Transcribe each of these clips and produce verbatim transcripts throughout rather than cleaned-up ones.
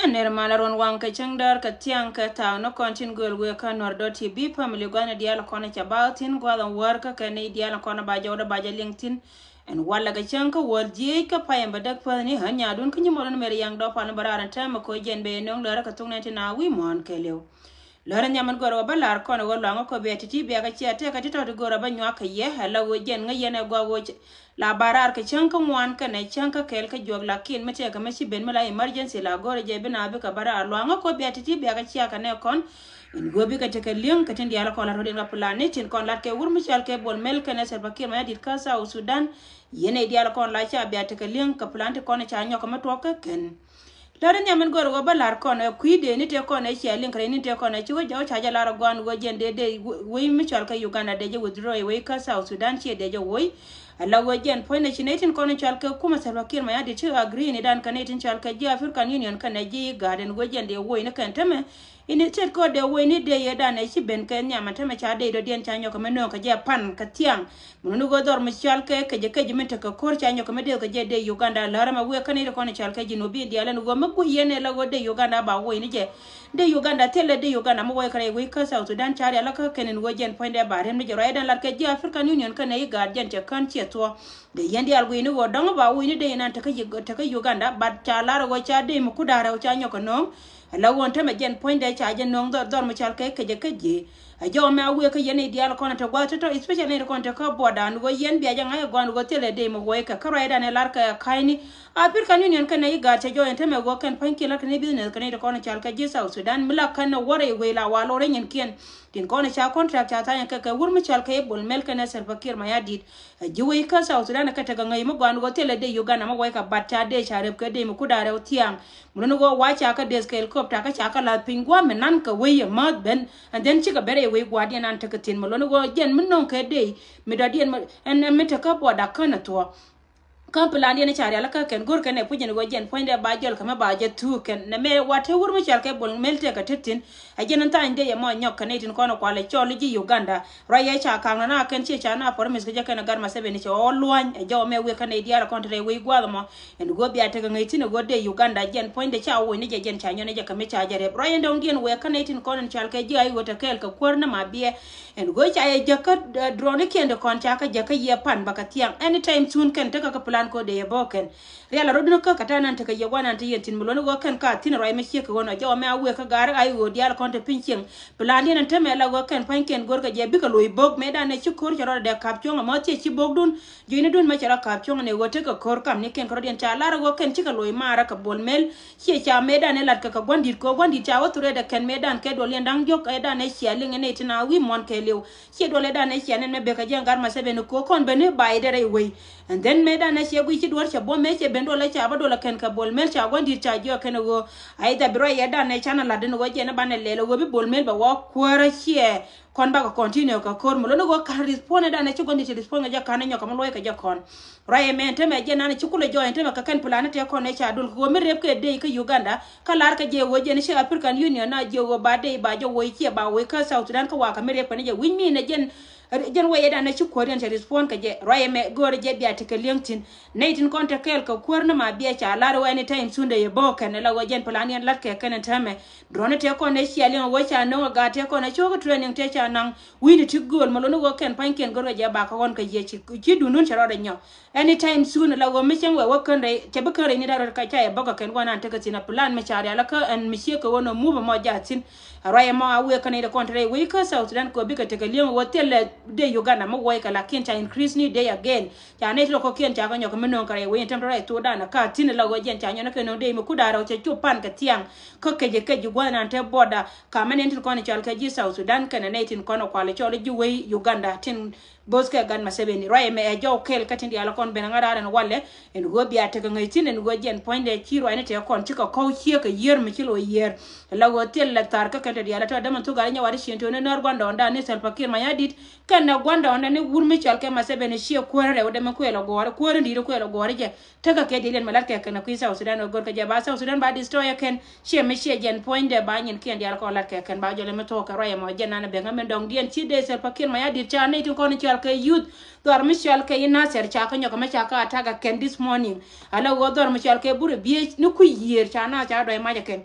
Ner malä ruɔ̱n waŋ kɛ cäŋ däär kɛ thiaŋ kɛ thaak ni kɔn tin gööl wëë kä Nuer dot T V family gua̱thni diaal kɔn ca bak thi̱n gua̱th ɛn wäär kä kɛ nɛy diaal kɔn ba jɔwdɛ ba jɛ liŋ thi̱n. Ɛn walɛ kɛ cäŋ kä wäl jiëëc kä pay ɛn bɛ däk päthni ɣän nyaadun kä nyi mɔlun mɛr yaŋ dɔɔp pal ni bä raar ɛn täämɛ kɛ ɣöö jɛn bɛ yɛ nööŋ lärä kɛ thok nɛn tin a wi̱i̱ muɔ̱ɔ̱n kɛɛliw. Lärä nhiam in gör ɣöö bä la̱r kɔn ɣöö luaŋä kɔ bia ti̱ti̱ bia kɛ cia tɛkɛ ti tɔ̱ ti gör ɣöö bä nyuak kɛ yɛ ɛ la ɣöö jɛn ŋäc yɛn ɛ gɔaa ɣöö la ba raar kɛ cäŋ kä ŋuan kɛnɛ cäŋ kä kɛɛl kä juɔk lakin mi tɛkɛ mi ci ben mi la emergency la gör ɛ jɛ bi na bikɛ bä raar luaŋä kɔ bia ti̱ti̱ bia kɛ cia kɛ nɛ kɔn. In gör bikɛ tekɛ li̱eŋ kɛ tin diaal kɔn la rɔ̱diɛn kɛ plan ni tin kɔn lat kɛ wur mi cɔal kɛ Bol Mel kɛnɛ Salva Kiir Mayardit kä South Sudan. Yɛn ɛ diaal kɔn la ca bia tekɛ li̱eŋ kɛ plan ti kɔn ca nyɔk kɛ mi tuɔk kä kɛn. Lärä nhiam in gör ɣöö bä la̱r kɔn ɛ kui̱ dee ni tëë kɔn ɛ cia liŋ kɛ rɛy ni tëë kɔn ɛ ci wä jɔw ca jɛ lar ɛ gua̱a̱n ɣöö jɛn dee dee wei mi cɔal kɛ Uganda dee jɛ withdraw ɛ wei kä South Sudan ciɛ dee jɛ woi. Ala ɣöö jɛn puɔ̱ny nɛ ci nɛy tin kɔn in cɔal kɛ kumɛ Salva Kiir Mayardit ci agree ni dan kɛ nɛy tin cɔal kɛ ji̱ African Union kɛnɛ ji̱ IGAD ɛn ɣöö jɛn dee woi ni kɛn tämɛ. Ini tet kɔ dee woi ni dee yɛ dan ɛ ci ben kɛ nhiam ɛn tämɛ ca dee dɔ̱diɛn ca nyɔk kɛ mi nööŋ kɛ jɛ pan kɛ thiaŋ. Mun ni ɣöö dhɔr mi cɔal kɛ kecɛ kecɛ mi tekɛ ko̱r ca nyɔk kɛ mi dee kɛ jɛ dee Uganda lärä mɛ wëë kä nɛy ti kɔn in cɔal kɛ ji̱ nubi diaal ɛn ɣöö mi guic yɛn ɛ la ɣöö dee Uganda ba woi ni jɛ. Dee Uganda thilɛ dee Uganda mi woi kɛ rɛy wec kä South Sudan ca rial kä kɛn in ɣöö jɛn puɔ̱nydɛ ba rem ni jɛ ruac dan lat kɛ ji̱ African Union kɛnɛ IGAD jɛn cɛ kän ciɛ thuɔ̱k. Dee yɛn diaal guic ni ɣöö dɔ̱ŋ ba woi ni dee inan tekä Uganda but ca lar ɣöö ca dee mi kut da̱a̱r rɛw ca nyɔk kɛ nööŋ. Ala ɣöö tämɛ jɛn puɔ̱nydɛ ca jɛ nööŋ dhɔr dhɔr mi cɔal kɛ kecɛ kecɛ. A jɔw mɛ a wëë kä yɛn i̱ diaal kɔn a te gua̱th tɔ̱tɔ̱ especially ni ti kɔn te kä border ni ɣöö yɛn bia jɛ ŋa̱c ɛ gɔn ɣöö thilɛ dee mi woi kɛ kä ruacdan ɛ lar kɛ ka̱cni. African Union kɛnɛ IGAD cɛ jɔw ɛn tämɛ ɣöö kɛn pa̱nykiɛn lar kɛn i̱ business kɛn i̱ ti kɔn a cɔal kɛ ji̱ South Sudan mi la kɛn ɛ wä rɛy wec la wa lo̱r ɛ nyinkiɛn. Tin kɔn a ca contract ca tha̱a̱ny kɛ kɛ wur mi cɔal kɛ i̱ Bol Mel kɛnɛ Salva Kiir Mayardit. A ji̱ wec kä South Sudan kɛ tekɛ ŋäc mi gɔan ɣöö thilɛ dee Uganda mi woi kɛ bat ca dee ca rep kɛ dee mi kut da̱a̱r rɛw thiaŋ. Mun ni ɣöö wa ca kä dee kɛ helicopter kä ca kä la̱th piny gua̱a̱m mi nan kɛ wec ɛ mäth ben. And then cikɛ ben rɛy wec gua̱a̱r diɛn an tekɛ thi̱n mi lon ni ɣöö jɛn mi nöŋ kɛ dee mi dɔ̱diɛn mi ɛn ɛn mi tekä border kän ɛ thuɔ̱k. Kä plan diɛn ca rial kä kɛn go̱r kɛn ɛ puc jɛn ɣöö jɛn puɔ̱nydɛ ba jɔl kɛ mi ba jɛ thuuk kɛn nɛ mɛ wa te wur mi cɔal kɛ Bol Mel tekɛ te thi̱n. Ɛ jɛn in tha̱a̱ny dee yɛ mɔ nyɔk kɛn i̱ tin kɔn ɛ kual ɛ cɔl i̱ ji̱ Uganda. Ruac yɛ ca ka̱ŋ na na kɛn ciɛ ca na promise kɛ jɛ kɛn ɛ gat Museveni cɛ ɣɔw luany ɛ jɔw mɛ wek kɛn ɛ diaal ɛ kɔn te rɛy wec gua̱a̱th ɛmɔ. Ɛn ɣöö bia tekɛ ŋäc thi̱n ɛ ɣöö dee Uganda jɛn puɔ̱nydɛ ca wec ni jɛ jɛn ca nyɔn ni jɛ kɛ mi ca jɛ rep. Ruac yɛn dɔ̱ŋ diɛn wek kɛn ɛ tin kɔn ɛn cɔal kɛ ji̱ a i̱ ɣöö te kɛɛl kɛ kuäär ni ma biɛ. Ɛn ɣöö ca yɛ jäkä drone kiɛn ti kɔn ca kä jäkä yɛ pan bä kä thiaŋ. Anytime soon kɛn tekɛ kä plan kɔ dee yɛ bä kɛn. Rial a rot ni kä kɛ ta̱a̱ nan tekɛ yɛ gua̱n nan te yɛn tin mi luɔ̱n ɣöö kɛn ka thi̱n ruac mi ciek kɛ ɣöö nɔ jɔwä mɛ a wëë kä ga̱a̱r a i̱ ɣöö diaal kɔn te piny cieŋ. Plan diɛn ɛn tämɛ la ɣöö kɛn pa̱ny kɛn go̱rkɛ jɛ bikɛ loc bo̱k mëë dan ɛ ci ko̱r cɛ rɔɔdɛ dee ka̱p cuɔ̱ŋ ɛmɔ thiec ci bo̱kdun. Juëcnidun mɛ cɛ rɔ ka̱p cuɔ̱ŋ ɛn ɛ ɣöö tekɛ ko̱r kam ni kɛn kɛ rɔ̱diɛn ca lar ɛ ɣöö kɛn cikɛ loc maarä kɛ Bol Mel. Ciɛ ca mëëdan ɛ lat kɛ kɛ gua̱ndi̱t kɛ ɣöö gua̱ndi̱t ca wä thurɛ dɛ kɛn mëëdan kɛ duɔl yɛn da̱ŋ diɔ̱k ɛ dan ɛ cia liŋ ɛ nɛy tin a wi̱i̱ muɔ̱ɔ̱n kɛɛliw. Ciɛ duɔl ɛ dan ɛ cia nɛn mɛ bekɛ jɛ gat Museveni kɛ ɣöö kɔn ben i̱ ba yɛ dɛ rɛy wei. And then mëëdan ɛ cia guic ci duɔ̱r cɛ buɔ̱m mëë cɛ ben duɔl ɛ ca bä duɔl ɛ kɛn kɛ Bol Mel ca gua̱ndi̱t ca jiɔk kɛn ɛ ɣöö a i̱ dhɛ bi ruac yɛ dan ɛ canɛ lat den ɛ ɣöö jɛn ɛ banɛ lɛl ɛ ɣöö bi Bol Mel bɛ wä kuäärä ciɛ. Kɔn bakɛ continue kɛ ko̱r mi lon i̱ ɣöö ka̱n respond ɛ dan ɛ ci gua̱ndi̱t ci respond kɛ jɛ ka̱n ɛ nyɔk kɛ mi luɔ̱c kɛ jɛ kɔn. Ruac ɛmɛ ɛn tämɛ jɛn an ci kulɛ jɔɔc ɛn tämɛ kɛ kɛn plan tɛk kɔn ɛ ca dul kɛ ɣöö mi rep kɛ dee kä Uganda. Kä lar kɛ jɛ ɣöö jɛn ci African Union na jɛ ɣöö ba dee ba jɛ woc ciɛ ba woc kä South Sudan kä wakɛ mi rep kɛn jɛ wi̱c mi nɛ jɛn. Jɛn wec ɛ dan ɛ ci kuäär yɛn cɛ respond kɛ jɛ ruac ɛmɛ göörä jɛ bia tekɛ li̱eŋ thi̱n. Nɛy tin kɔn te kɛɛl kɛ kuäär ni ma biɛ ca lar ɣöö anytime soon dee yɛ bä kɛn ɛ la ɣöö jɛn plan yɛn lat kɛ kɛn ɛn tämɛ. Drone tëë kɔn ëë cia liŋ ɣöö ca nöŋ ɛ gaat tëë kɔn ɛ cio̱k training tëë ca naŋ. Wi̱ni ti gööl mɛ lon i̱ ɣöö kɛn pa̱nykiɛn gör kɛ jɛ bakä ɣɔn kɛ yiëë ci, ci duundun cɛ rɔɔdɛ nyɔk. Anytime soon la ɣöö mi cäŋ wɛ wä kɛn rɛy cɛ bi kɛn rɛy ni da̱r rɔ ca yɛ bäkä kɛn gua̱n an tekɛ thi̱n a plan mi ca rial kä ɛn mi ciek kɛ ɣöö nɔ mupɛ mɔ jaat thi̱n. A ruac ɛmɔ a wëë kä nɛy ti kɔn te rɛy wec kä South Sudan kɛ ɣöö bikɛ tekɛ liŋ ɣöö thilɛ dee Uganda mi wuɔc kɛ lakin ca increase ni day again. Ca nɛy ti lɔ kɔ̱kiɛn ca kɛ nyɔk mi nööŋ kɛ rɛy wec in tɛm te rɛy thokdan a ka thi̱n la ɣöö jɛn ca nyɔn kɛ nööŋ dee mi kut da̱r rɔ cɛ cop pan kɛ thiaŋ. Kä kecɛ kec ji̱ gua̱n an te border. Ka mɛn in tin kɔn cɔal kɛ ji̱ South Sudan kɛnɛ nɛy tin kɔn kual cɔl ji̱ wei Uganda tin both kɛ gat Museveni. Ruac ɛmɛ ɛ jɔw kɛl kä tin diaal kɔn ben ŋa̱t raar ɛn walɛ. Ɛn ɣöö bia tekɛ ŋäc thi̱n ɛn ɣöö jɛn puɔ̱nydɛ ci ruacni tɛk kɔn cikɛ kɔw ciek kɛ yiër mi ci loc yiër. La ɣöö thil lɛ thar kä kɛn te diaal tɔ̱ dämɛ thuk gat inyɛ wat i̱ cien toni nɔr gua̱ndɔɔŋdan ni Salva Kiir Mayardit. Kɛn nɛ gua̱ndɔɔŋdɛ ni wur mi cɔal kɛ Museveni ciɛ kuäär rɛw dɛ mi kuël ɔ guɔ̱ɔ̱ri, kuäär in di̱i̱t kuël ɔ guɔ̱ɔ̱ri jɛ. Tekɛ kɛ di̱i̱t yɛn mi la̱t kɛ kɛn ɛ kui̱ South Sudan ɛ gör kɛ jɛ ba South Sudan ba destroy ɛ kɛn. Ciɛ mi ciɛ jɛn puɔ̱nydɛ ba nyin kiɛn diaal kɔn la̱t kɛ kɛn ba jɔl ɛ mi thuɔ̱k kɛ ruac ɛmɔ jɛn nanɛ bɛŋ ɛmɛn dɔŋ diɛn ci dee Salva Kiir Mayardit ca nɛy tin kɔn cɔal kɛ youth. Dhɔr mi cɔal kɛ i̱ Nasir ca kɛ nyɔk ɛmɛ ca kɛ attack ɛ kɛn this morning. Ala ɣöö dhɔr mi cɔal kɛ Bur ɛ Biec ni kui̱ yiëër ca naath ca duɔ̱c mac ɛ kɛn.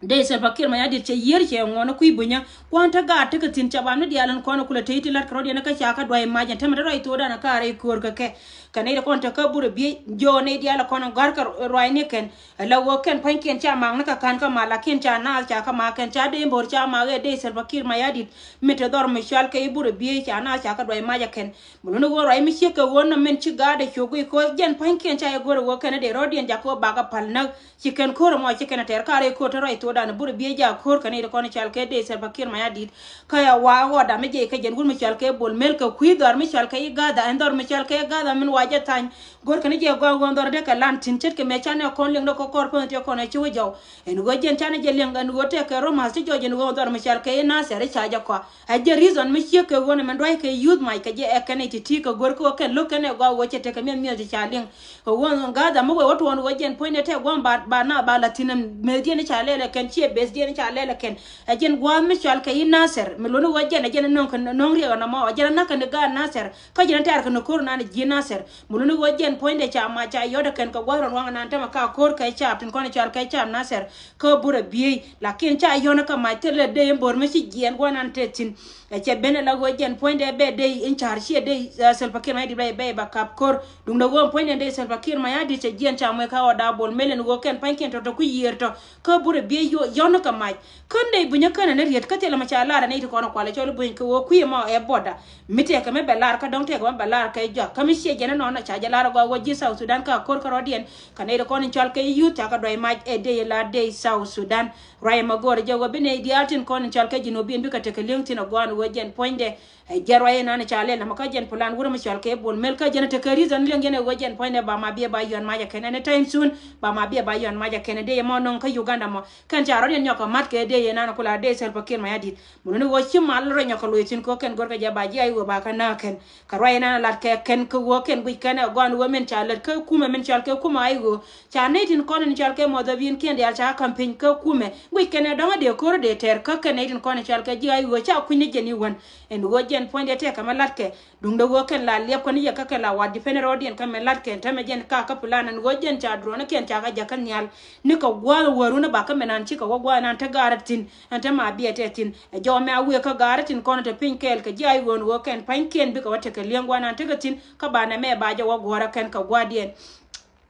Dee Salva Kiir Mayardit cɛ yiër cɛ ŋuɔ̱n kui̱ bunyä. Kua̱n te gaat tekɛ thi̱n ca ban mi diaal in kɔn kulɛ tey ti lat kɛ rɔ̱diɛn kä ca kä duay mac ɛn tämɛ te ruac thokdan kä a rɛy köör kɛ kɛ. Kɛ nɛy ti kɔn te kä Bur ɛ Biec jiɔ nɛy diaal in kɔn gɔ̱a̱r kɛ ruacni kɛn. Ala ɣöö kɛn pa̱nykiɛn ca mak ni kɛ ka̱n kä mal lakin ca naath ca kä mak kɛn ca dee bo̱r ca mak ɛ dee Salva Kiir Mayardit. Mi te dhɔr mi cɔal kɛ i̱ Bur ɛ Biec ca naath ca kä duay mac ɛ kɛn. Mi luni ɣöö ruac mi ciek kɛ ɣöö nɔ min ci gaat ɛ cok guic ko̱ jɛn pa̱nykiɛn ca yɛ go̱r ɛ ɣöö kɛn ɛ dee rɔ̱diɛn jakä ɣöö bakɛ päl näk. Ci kɛn ko̱r ɛmɔ ci kɛn ɛ tɛr ka rɛy ko̱r te ruac thokdan Bur ɛ Biec jak ko̱r kɛn i̱ ti kɔn cɔal kɛ dee Salva Kiir Mayardit. Kä ya wa ɣɔda mi jiɛc kɛ jɛn wur mi cɔal kɛ Bol Mel kɛ kui̱ dhɔr mi cɔal kɛ i̱ Gadha ɛn dhɔr mi cɔal kɛ Gadha min wa jɛ thany. Go̱r kɛn i̱ jɛ gɔaa ɣöö dhɔr dee kɛ lan thi̱n ce̱tkɛ mëë canɛ kɔn liŋ dee kɔkɔr päth ti kɔn ɛ ci wä jɔw. Ɛn ɣöö jɛn canɛ jɛ liŋ ɛn ɣöö tɛkɛ romath ti jɔc ɛn ɣöö dhɔr mi cɔal kɛ i̱ Nasir i̱ ca jɛ kɔa. Ɛ jɛ reason mi ciek kɛ ɣöö nɛ mɛn dua̱c kɛ youth mac kɛ jɛ ɛ kɛn i̱ ti ti kɛ go̱r kä ɣöö kɛn lo̱k kɛn ɛ gɔaa ɣöö cɛ tekɛ miɛth miɛth ti ca liŋ. Kɛ ɣöö Gadha mi wee wä tuɔɔn ɣöö jɛn puɔ̱nydɛ tɛk gua̱a̱m ba, ba na ba la thi̱n ɛn mëëthdiɛn i̱ ca lɛl ɛ kɛn ciɛ bëëthdiɛn i̱ ca lɛl ɛ kɛn. Ɛ jɛn gua̱a̱th mi cɔal kɛ i̱ Nasir mi luni ɣöö jɛn ɛ jɛn ɛ nöŋ kɛ nöŋ riɛk ɛn ɛmɔ ɛ jɛn ɛ na̱k kɛn i̱ gaat Nasir. Kä jɛn ɛ tɛ̈r kɛ ni ko̱r nan ɛ ji̱ Nasir. Mi luni ɣöö jɛn puɔ̱nydɛ ca ma ca yɔ̱t ɛ kɛn kɛ gua̱a̱th rɔn waŋ nan tämɛ ka ko̱r kɛ caap tin kɔn ɛ cɔal kɛ caap Nasir. Kä Bur ɛ Biec lakin ca yɔ̱n kä mac thilɛ dee in bo̱r mi ci jiɛɛn gua̱a̱th nan te thi̱n. Ɛ cɛ ben ɛ la ɣöö jɛn puɔ̱nydɛ bɛ dee in ca̱r ciɛ dee, eh, Salva Kiir Mayardit bɛ, bɛ ba kap ko̱r. Duundɛ ɣöö puɔ̱nydɛ dee Salva Kiir Mayardit cɛ jiɛɛn ca muec kä ɣɔda Bol Mel ɛn ɣöö kɛn pa̱nykiɛn tɔ̱ tɔ̱ ku yiëër tɔ̱. Kä Bur ɛ Biec yɔ, yɔ̱n kä mac. Kä nɛy bunyä känɛ ni riet kä thilɛ mɛ ca lar ɛ nɛy ti kɔn ɛ kualɛ cɔl i̱ buny kɛ ɣöö kui̱ ɛmɔ ɛ border. Mi tëëkɛ mi bɛ lar kä dɔ̱ŋ tëëkɛ mi bɛ lar kɛ jɔak. Kä mi ciɛ jɛn inɔnɔ ca jɛ lar ɛ gɔaa ɣöö ji̱ South Sudan kä a ko̱r kä rɔ̱diɛn. Kɛ nɛy ti kɔn in cɔal kɛ youth ca kɛ duac mac ɛ dee la dee South Sudan. Ruac ɛmɛ go̱o̱rɛ jɛ ɣöö bi nɛy diaal tin kɔn in cɔal kɛ Jinubin bikɛ tekɛ li̱eŋ thi̱n ɛ gɔaa ɛn ɣöö jɛn puɔ̱nydɛ. Ɛ jɛn ruac ɛn an ca lɛl ɛmɛ kä jɛn plan wurɛ mi cɔal kɛ Bol Mel kä jɛn tekɛ reason liɛŋ jɛn ɛ ɣöö jɛn puɔ̱nydɛ ba ma biɛ ba yɔn mac ɛ kɛn anytime soon. Ba ma biɛ ba yɔn mac ɛ kɛn ɛ dee ɛmɔ nɔŋ kä Uganda mɔ. Kɛn ca rɔ̱diɛn nyɔk kɛ mat kɛ dee yɛn an kula dee Salva Kiir Mayardit. Mun ni wä ci mal rɔ nyɔk kɛ loc thi̱n kɛ kɛn gör kɛ jɛ ba ji̱ ay wä ba kɛ na kɛn. Kɛ ruac yɛn an lat kɛ kɛn kɛ wä kɛn guic kɛn ɛ gɔn wä min ca lät kɛ kumɛ min cɔal kɛ kumɛ ay wä. Ca nɛy tin kɔn in cɔal kɛ mɔth ɛ bi̱i̱n kiɛn diaal ca ka̱m piny kɛ kumɛ. Guic kɛn ɛ dɔ̱ŋ ɛ dee ko̱r ɛ dee tɛr kä kɛn nɛy tin kɔn in cɔal kɛ ji̱ ay wä ca kui̱n ni jɛn i̱ wän. Ɛn wä jɛn puɔ̱nydɛ tɛk kɛ mɛ lat kɛ. Duŋdɛ ɣöö kɛn la liɛp kɛn yɛ kä kɛn la wat depend rɔɔdiɛn kä mɛ lat kɛn tämɛ jɛn ka kä plan ɛn ɣöö jɛn ca drone kɛn ca kä jakä nhial. Ni kɛ gua̱a̱th wäru ni bakä mɛ nan cikɛ wä gua̱a̱th nan te gaarä thi̱n ɛn te ma biɛ tɛ thi̱n. Ɛ jɔw mɛ a wëë kä gaarä thi̱n kɔn te piny kɛɛl kɛ ji̱ ay ɣöön ɣöö kɛn pa̱ny kɛn bikɛ wä tekɛ li̱eŋ gua̱a̱th nan tekɛ thi̱n kä banɛ mɛ ba jɛ wä guɔ̱ɔ̱rä kɛn kɛ gua̱a̱diɛn.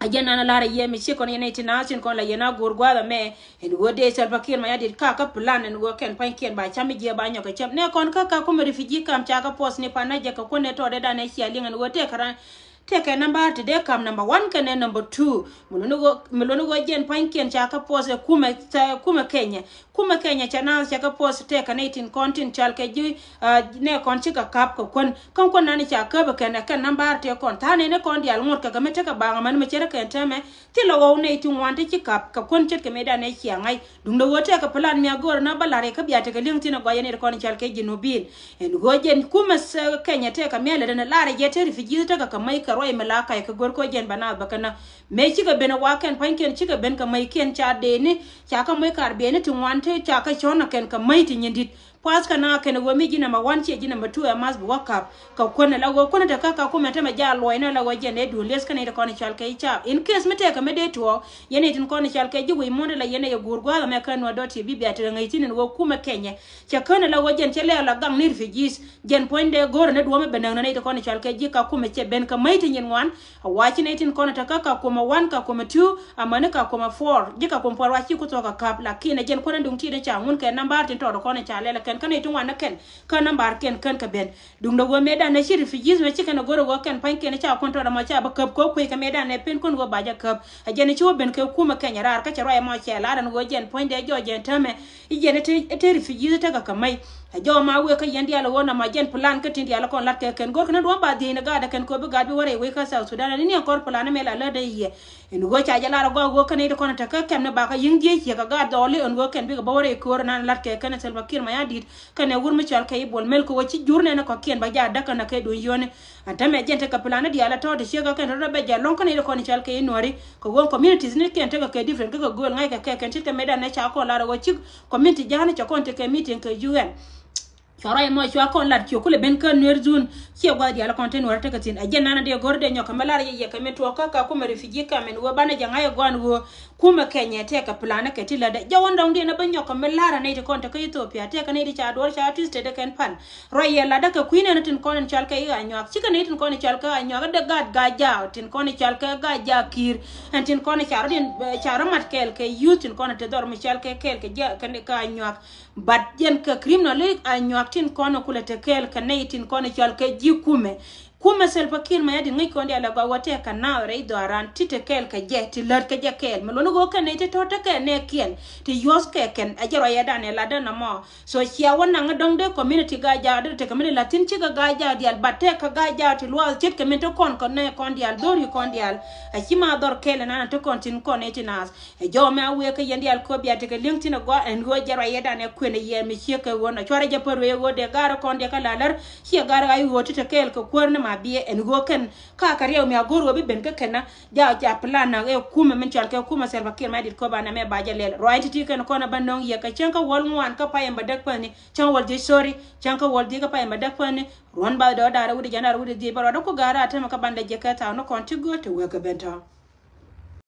A jɛn an a lar a yɛ mi ci kɔn yɛn a ti naath tin kɔn la yɛn a go̱o̱r gua̱a̱th amɛ. Ɛn ɣöö dee Salva Kiir Mayardit ka kä plan ɛn ɣöö kɛn pa̱nykiɛn ba cam mi jiɛ ba nyɔk kɛ cam. Nɛ kɔn kä ka kumɛ refugee camp ca kä post ni pan na jɛ kɛ kuɔn nɛ tɔɔdɛ dan ɛ cia liŋ ɛn ɣöö tɛk kɛ ran tɛk kɛ number ti dee camp number one kɛnɛ number two. Mi luni ɣöö, mi luni ɣöö jɛn pa̱nykiɛn ca kä post ɛ kumɛ, kumɛ Kenya. Kumɛ Kenya cɛ naath cɛ kɛ post tɛk kɛ nɛy tin kɔn tin cɔal kɛ ji̱, ah, nɛ kɔn cikɛ kap kɛ kuän. Kä kuän nani ca käp kɛn ɛ kɛn nambar tëë kɔn tha̱a̱n nɛn ɛ kɔn diaal ŋot kɛ kɛ mi tekɛ baŋ ɛmɛn mi cɛ rɛ kɛn täämɛ. Thilɛ ɣɔw nɛy ti ŋuan ti ci kap kɛ kuän ce̱tkɛ mëëdan ɛ cia ŋa̱c. Duundɛ ɣöö tɛkɛ plan mi a go̱o̱rä na bä la̱r yɛ kä bia tekɛ li̱eŋ thi̱n ɛ gɔaa yɛn nɛy ti kɔn cɔal kɛ Jinubin. Ɛn ɣöö jɛn kumɛ, eh, Kenya tɛkɛ mialɛ den ɛ lar ɛ jɛ te refugee tekɛ kɛ mäc kɛ ruac mi la kac kɛ go̱r kɛ ɣöö jɛn bɛ naath bä kɛ na. Mëë cikɛ ben ɛ wa kɛn pa̱nykiɛn cikɛ ben kɛ mäckiɛn ca dee ni ca kä moc kar bieyni ti ŋuan ti ca kä cɔ̱n ɛ kɛn kɛ mäc ti nyin di̱t. Puath kä na kɛn ɛ ɣöö mi ji̱ number one ciɛ ji̱ number two ɛ math bi wä kap. Kɛ kuän ɛ la ɣöö kuän ɛ te kä ka kumɛ te mɛ jaal luɔcni ɛ la ɣöö jɛn ɛ duun lieth kɛn ɛ te kɔn ɛ cɔal kɛ i̱ caap. In case mi tɛkɛ mi dee tuɔɔk yɛn ɛ tin kɔn ɛ cɔal kɛ ji̱ wi̱i̱ muɔ̱ndɛ la yɛn ɛ yɛ guur gua̱a̱th ɛmɛ kä nuɔ̱t dɔ̱ ti bi bia te ŋäc thi̱n ɛn ɣöö kumɛ Kenya. Cɛ kän ɛ la ɣöö jɛn cɛ lɛɛk la gaŋ ni refugees. Jɛn puɔ̱nydɛ go̱o̱rɛ ni duɔ̱ɔ̱mɛ bɛ näk nä nɛy ti kɔn ɛ cɔal kɛ ji̱ ka kumɛ cɛ ben kä mäc ti nyin ŋuan. A wa ci nɛy tin kɔn ɛ te kä ka kumɛ one ka kumɛ two amäni ka kumɛ four. Ji̱ ka kumɛ four wa ci ku thuɔ̱k ɛ käp lakin ɛ jɛn kuäär ni duŋ ti ni ca ŋun kɛ nambar tin tɔɔt ɛ kɔn ɛ ca lɛl ɛ kɛn kä nɛy ti ŋuan ni kɛn. Kä nambar kɛn kän kɛ ben. Duŋdɛ ɣöö mëëdan ɛ ci refugees mɛ ci kɛn ɛ go̱r ɛ ɣöö kɛn pa̱nykiɛn ca kuän tɔɔt ɛmɔ ca bä käp kɛ ɣöö kuec kɛ mëëdan ɛ pen kuän ɣöö ba jɛ käp. Ɛ jɛn ci wä ben kɛ kumɛ Kenya raar kä cɛ ruac ɛmɔ cɛ lar ɛn ɣöö jɛn puɔ̱nydɛ jɔɔc jɛn täämɛ. I̱ jɛn ɛ te, ɛ te refugees tekɛ kɛ mäc. Ɛ jɔw ma wëë kä yɛn diaal ɣöö na ma jɛn plan kä tin diaal kɔn lat kɛ kɛn go̱r kɛn duɔ̱ŋ ba dhiecni gaat ɛ kɛn kööbi gaat bi wä rɛy wec kä South Sudan. Ni ni ɛn kɔr plan mɛ la lät ɛ yɛ ɛn ɣöö ca jɛ lar ɛ gɔaa ɣöö kɛn nɛy ti kɔn ɛ te kä kɛm ni bakä yi̱ŋ dhiec yɛ kɛ gaat dhɔɔli ɛn ɣöö kɛn bikɛ bä wä rɛy köör ɛnan lat kɛ kɛn ɛ Salva Kiir Mayardit kɛn ɛ wur mi cɔal kɛ i̱ Bol Mel kɛ ɣöö ci jur nɛn ɛ kɔ̱kiɛn bä jaa däk kɛn ɛ kɛ duny yio̱ni. Ɛn täämɛ jɛn tekɛ plan ni diaal ɛ tɔ̱ ti ciek kä kɛn tɔ̱ tɔ̱ bɛ jɛ lɔ̱ŋ kä nɛy ti kɔn cɔal kɛ i̱ Nuääri kɛ ɣöö communities ni kɛn tekɛ kɛ different kä kɛ gööl ŋa̱ckɛ kɛ kɛn ce̱tkɛ mëëdan ni ca kɔn lar ɛ ɣöö cik community ja̱a̱n cɛ kɔn tekɛ meeting kɛ U N. Cua ruac ɛmɔ cua kɔn lat ciök kulɛ ben kä Nuer zone ciɛ gua̱th diaal kɔn te Nuääri tekɛ thi̱n. Ɛ jɛn nanɛ dee go̱r dee nyɔk kɛ mi lar yɛ yɛ kɛ mi tuɔɔk kä ka kumɛ refugee camp ɛn ɣöö banɛ jɛ ŋa̱c ɛ gɔaa ɛn ɣöö kumɛ Kenya tëëkɛ plan kɛ ti lätdɛ. Jɛ wä dɔ̱ŋdiɛn ɛ bä nyɔk kɛ mi lar ɛ nɛy ti kɔn te kä Ethiopia tëëkɛ nɛy ti ca duɔ̱ɔ̱r ca twisted ɛ kɛn pan. Ruac yɛ latdä kɛ kui̱ nɛn tin kɔn in cɔal kɛ i̱ Anyuak. Cikɛ nɛy tin kɔn in cɔal kɛ Anyuak. Ɛ dee gaat Gaa-jaak tin kɔn in cɔal kɛ Gaa-jaak Kiir. Ɛn tin kɔn in ca rɔ din, ca rɔ mat kɛɛl kɛ youth tin kɔn in te dhɔr mi cɔal kɛ kɛɛl kɛ jɛ kɛ Anyuak. But jɛn kɛ criminal i̱ Anyuak tin kɔn in kulɛ te kɛɛl kɛ nɛy tin kɔn in cɔal kɛ ji̱ kumɛ. Kumɛ Salva Kiir Mayardit ŋäc kɔn diaal ɛ gɔaa wä tëëkɛ naath rɛy dhɔaaran ti te kɛɛl kɛ jɛ, ti lät kɛ jɛ kɛɛl. Mi luɔ̱ni ɣöö kɛn nɛy ti tɔ̱ tekɛ nɛɛkiɛn ti yuɔ̱th kɛ kɛn, ɛ jɛ ruacdan ɛ latdä nɔmɔ. So cia wä naŋ dɔ̱ŋ dee community Gaa-jaak dee tekɛ mi dee la̱th thi̱n cikɛ Gaa-jaak diaal, but tëëkɛ Gaa-jaak ti luaath ce̱tkɛ min te kɔn kɛ nɛy kɔn diaal, dho̱ri kɔn diaal. Ɛ ci ma dhɔr kɛɛl ɛnan ɛ te kɔn thi̱n kɔn nɛy ti naath. Ɛ jɔw mɛ a wëë kä yɛn diaal kööp bia tekɛ li̱eŋ thi̱n ɛ gɔaa ɛn ɣöö jɛ ruacdan ɛ kuën ɛ yɛ mi ciek kɛ ɣöö nɔ cuarɛ jɛ pär ruëë ɣöö dee ga̱r kɔn diɛ kä la lär ciɛ ga̱r ɣa̱c ɣöö ti te kɛɛl kɛ kuäär ni ma biɛ ɛn ɣöö kɛn ka kɛ riɛw mi a go̱r ɣöö bi ben kä kɛn na. Ja, ja plan na ɛ kumɛ min cɔal kɛ kumɛ Salva Kiir Mayardit kööp anɛ mɛ ba jɛ lɛl. Ruac ti̱ti̱ kɛn kɔn ɛ bä nöŋ yɛ kɛ cäŋ kä wäl ŋuan kä pay ɛn bä däk päni. Cäŋ wäl dhiec, sorry. Cäŋ kä wäl dhiec kä pay ɛn bä däk päni. Ruɔ̱n bathdɛ ɔ da̱rɛ wi̱cdɛ jiɛn da̱rɛ wi̱cdɛ dhiec bä ruacdä ku ga̱rä a tämɛ kä bandɛ jɛ kɛ thaw ni kɔn ti gööl ti wek kɛ ben tɔ̱.